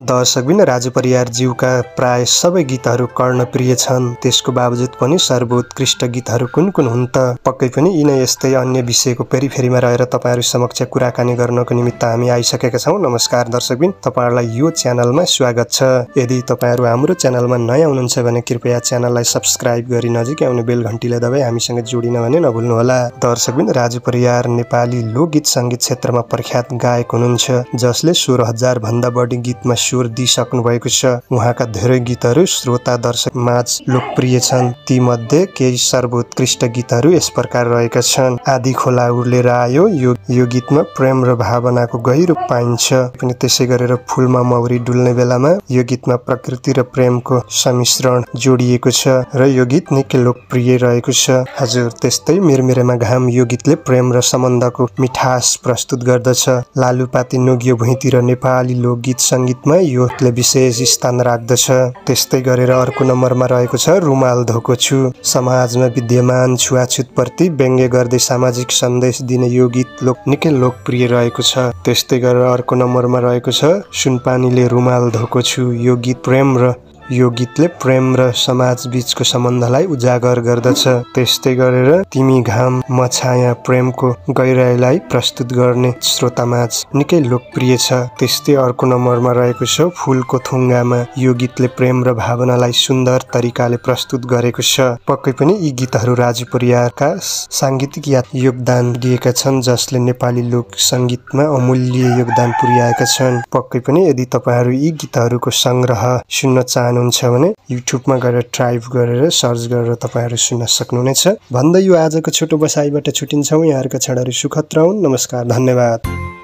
दर्शकबिन राजु परियार ज्यूका प्राय सबै गीतहरू कर्णप्रिय छन्। त्यसको बावजुद पनि सर्वोत्कृष्ट गीतहरू कुन कुन हुन् त? पक्कै पनि यिनै यस्तै अन्य विषयको पेरिफेरीमा रहेर तपाईहरू समक्ष कुराकानी गर्नको निमित्त हामी आइसकेका छौँ। नमस्कार दर्शकबिन, तपाईहरुलाई यो च्यानलमा स्वागत छ। यदि तपाईहरु हाम्रो च्यानलमा नयाँ हुनुहुन्छ भने कृपया च्यानललाई सब्स्क्राइब गरी नजिकै आउने बेल घण्टीलाई दबाई हामीसँग जोडिन भने नभुल्नुहोला। दर्शकबिन, राजु परियार नेपाली लोकगीत संगीत क्षेत्रमा प्रख्यात गायक हुनुहुन्छ, जसले 16,000 भन्दा बढी गीतमा स्वर दिइसक्नु भएको छ। उहाँका धेरै गीतहरू श्रोता दर्शक माझ लोकप्रिय छन्। ती मध्ये केही सर्वोत्कृष्ट गीतहरू यस प्रकार रहेका छन्। आधी खोला उर्लेर आयो, यो गीतमा प्रेम र भावनाको गहिरो पाइन्छ। पनि त्यसै गरेर फूलमा मौरी डुल्ने बेलामा यो गीतमा प्रकृति र प्रेमको सम्मिश्रण जोडिएको छ र यो गीत निकै लोकप्रिय रहेको छ। हजुर, त्यस्तै मिरमिरेमा घाम यो गीतले प्रेम र सम्बन्धको मिठास प्रस्तुत गर्दछ। लालुपाती नोगियो भुइँतिर नेपाली लोकगीत संगीतमा योले विशेष स्थान राख्दछ। त्यस्तै गरेर अर्को नम्बरमा रहेको छ रुमाल धोको छु। समाजमा विद्यमान छुवाछुत प्रति व्यङ्ग्य गर्दै सामाजिक सन्देश दिने यो गीत निकै लोकप्रिय रहेको छ। त्यस्तै गरेर अर्को नम्बरमा रहेको छ सुनपानीले रुमाल धोको छु। यो गीतले प्रेम र समाज बीचको सम्बन्धलाई उजागर गर्दछ। त्यस्तै गरेर तिमी घाम म छाया प्रेमको गहिराईलाई प्रस्तुत गर्ने श्रोतामाझ निकै लोकप्रिय छ। त्यस्तै अर्को नम्बरमा रहेको छ फूलको थुङ्गामा। यो गीतले प्रेम र भावनालाई सुन्दर तरिकाले प्रस्तुत गरेको छ। पक्कै पनि यी गीतहरू राजु परियारका साङ्गीतिक योगदान दिएका छन्, जसले नेपाली लोक संगीतमा अमूल्य योगदान पुर्याएका छन्। पक्कै पनि यदि तपाईहरू यी गीतहरूको संग्रह सुन्न चाहनुहुन्छ भने युट्युबमा गएर टाइप गरेर सर्च गरेर तपाईहरू सुन्न सक्नुहुनेछ। भन्दै यो आजको छोटो बसाइबाट छुटिन्छौँ। यहाँहरूका क्षणहरू सुखद रहून्। नमस्कार, धन्यवाद।